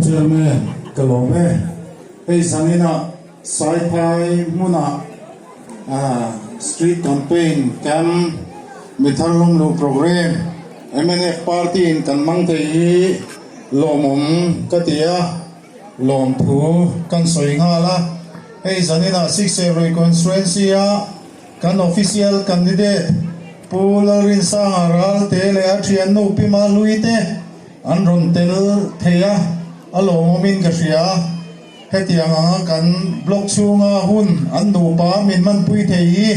Chairman, ka lawm e. Hei zaninah Saiphai hmunah Street Campaign Camp Mithar Lawmluh Programme mnf Party in kan hmang thei hi lawmawm ka ti a, lawmthu kan sawi nghal a. Hei zaninah Sikserui Constituency a kan Official Candidate Pu Lalrinsanga Ralte leh a thiannu Pi Mahlui te an rawn tel thei a, a lawmawmin ka hria. Hetiang anga kan blog chhunga hun an nupa min hmanpui thei hi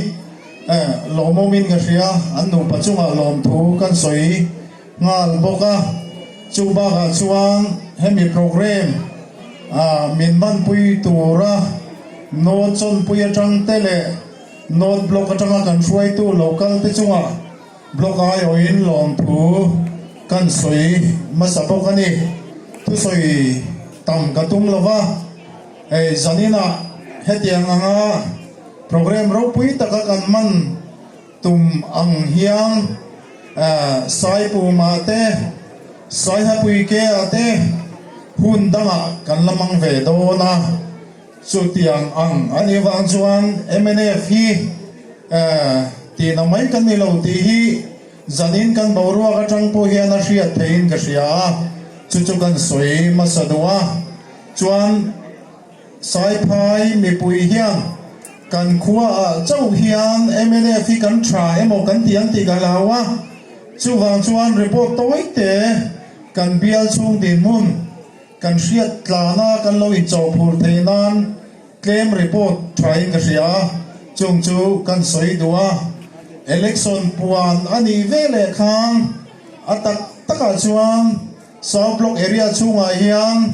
lawmawmin ka hria, an nupa chungah lawmthu kan sawi nghal bawk a. Chu bakah chuan hemi programme min hmanpui tura North Chawnpui atang te leh North Block atanga kan hruaitu local te chungah Blog aiawhin lawmthu kan sawi hmasa bawk a ni. Thusawi tam ka tum lo va, hei zaninah hetiang anga programme ropui taka kan hman tum ang hian Saipuma te, Saihapui Kea te hun dangah kan la hmang ve dawn a. Chutiang ang a nih vang chuan mnf hi tihna mai kan ni lo tih hi zanin kan boruak atang pawh hian a hriat theihin ka hria a, chu chu kan sawi hmasa duh a. Chuan Saiphai mipui hian kan khuaah chauh hian mnf hi kan tha emaw kan ti ang tih ka hlau a, chuvang chuan report tawi te kan bial chhung dinhmun Kan hriat tlana kan lo inchawhphur theih nan tlem report thain ka hria a, chung chu kan sawi duh a. Election puan a nih ve leh khan a tak takah chuan South Block area chhungah hian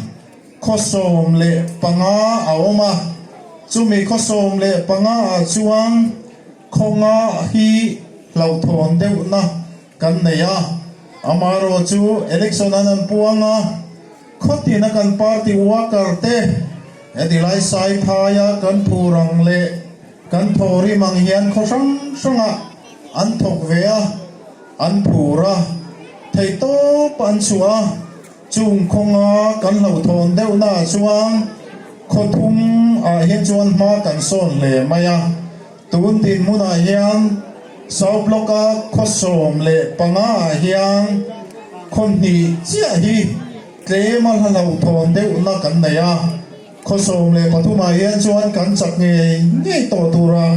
khaw 15 a awm a, chumi khaw 15 ah chuan khaw nga hi hlauhthawn deuhna Kan nei a, amaherawh chu election an an puang a, khawtina kan party worker te heti lai Saiphaia kan phur ang leh kan thaw rim ang hian khaw hrang hrangah an thawk ve a, an phur a, theihtawp an chhuah a, chung khawnga kan hlauhthawn deuhna ah chuan khaw thum ah hian chuan hma kan sawn hle mai a. Tun dinhmunah hian South Block-a khaw 15 ah hian khaw hnih chiah hi tlem a hlauhthawn deuhna kan nei a, khaw 13 ah hian chuan kan chak ngei ngei tawh tura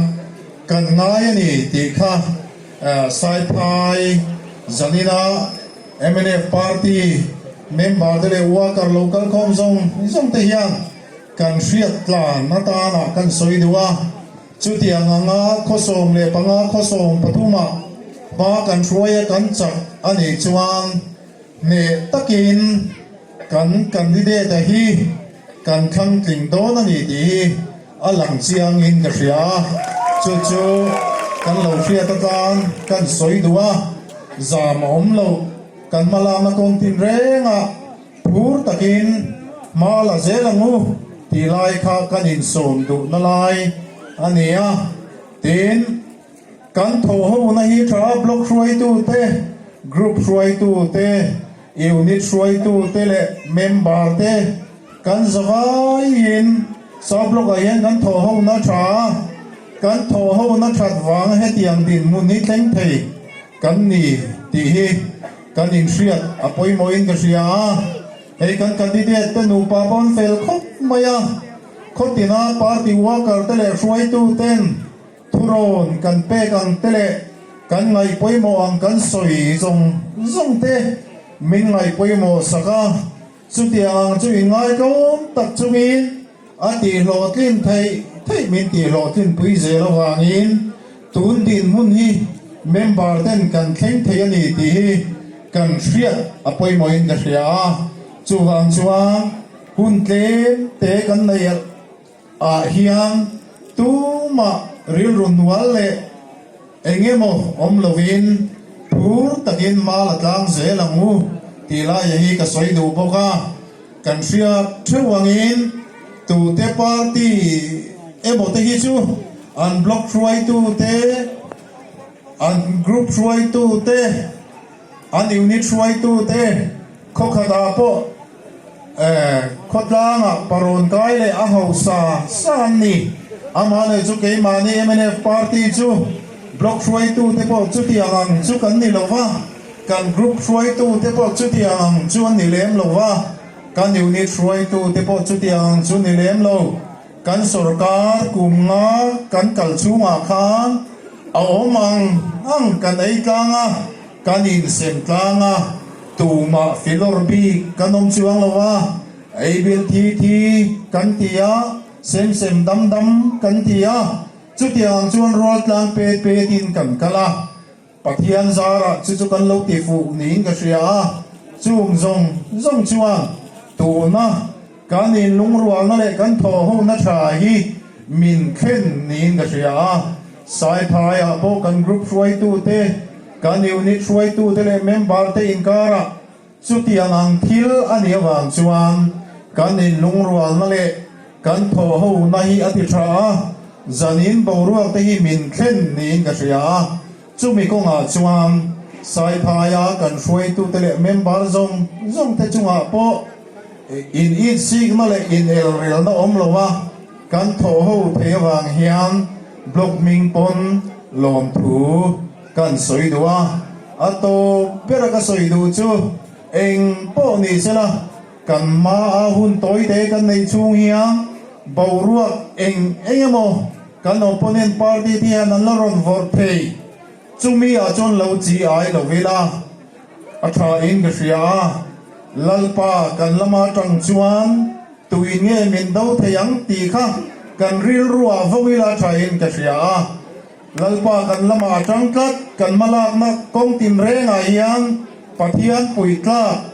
kan ngai a ni tih kha Saiphai Zanina mnf party member te leh worker lo kalkhawm zawng zawng te hian Kan hriat tlan atana kan sawi duh a, chutiang anga khaw 15 khaw 13 ah hma kan hruai a kan chak a nih chuan hneh takin kan candidate a hi kan thlang tling dawn a ni tih hi a lang chiangin ka hria a, chu chu kan lo hriat atan kan sawi duh a, zam a awm loh kan hmalakna kawng tin rengah. Phur takin hma la zel ang u tih lai kha kan insawm duhna lai a ni a. Tin, kan thawhhona hi tha block hruaitute, group hruaitute, unit hruaitute leh member te kan zavaiin South Block ah hian kan thawhhona tha a, kan thawhhona that vanga hetiang dinhmun hi thleng thei kan ni tih hi Kan inhriat a pawimawhin ka hria a, hei kan candidate te nupa pawh an fel khawp mai a, khawtina party worker te leh hruaitu ten thurawn kan pek ang te leh kan ngaih pawimawh ang kan sawi zawng zawng te min ngaih pawimawh sak a, chutiang ang chu inngaitawm tak chungin a tihhlawhtlin theih theih min tihhlawhtlinpui zel avangin tun dinhmun hi member ten kan thleng thei a ni tih hi kan hriat a pawimawhin ka hria a, chuvang chuan hun tlem te kan neih ah hian tumah rilru hnual leh eng emaw awm lovin phur takin mal a tlang zel ang u tih laia hi ka sawi duh bawk a. Kan hriat theuh angin tute party emaw te hi chu an block hruaitu te, an group hruaitu te, an unit hruaitu te khawkhatah pawh. Khawtlangah parawn kai leh a hausa sa an ni. Amah leh chu keimahni mnf party chu block hruaitute pawh chutiang ang chu kan ni lo va, kan group hruaitute pawh chutiang ang chu an ni lem lo va, kan unit hruaitute pawh chutiang ang chu ni lem lo. Kan sorkar kum nga kan kal chhungah khan a awm ang ang kan ei tlang a, Kan insem tlang a, tumah filawr bik kan awm chuang lo a, ei bil thi thi kan ti a, sem sem dam dam kan ti a, chutiang ang chuan rual tlang pet pet in kan kal a, Pathian zarah chu chu kan lo ti fuh niin ka hria a, chung zawng zawng chuan tuna kan inlungrualna leh kan thawhhona tha hi min thlen niin ka hria a, Saiphaiah pawh kan group hruaitute, Kan unit hruaitute leh member te inkarah chutiang ang thil a nih avang chuan kan inlungrualna leh kan thawhhona hi a ti tha a, zanin boruak te hi min thlen niin ka hria a. Chumi kawngah chuan Saiphaia kan hruaitute leh member zawng zawng te chungah pawh in itsikna leh inelrelna awm lo a, kan thawhho thei avang hian block hming pawn lawmthu Kan sawi duh a, a tawp bera ka sawi duh chu eng pawh ni sela, kan hmaa hun tawite kan neih chhung hian boruak eng eng emaw kan opponent party te hian an la rawn vawrh thei. Chumi ah chuan lo chi ai lo ila a tha in ka hria a, Lalpa kan lama tang chuan tuin nge min do thei ang tih kha kan rilruah vawng ila tha in ka hria a. Lalpa kan lamah a tang tlat, kan hmalakna kawng tinrengah hian Pathian pui tlak,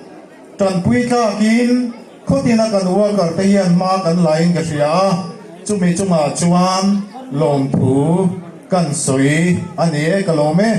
tanpui tlakin khawtina kan worker te hian hma kan lain ka hria a, chumi chungah chuan lawmthu kan sawi a ni e, ka lawm e.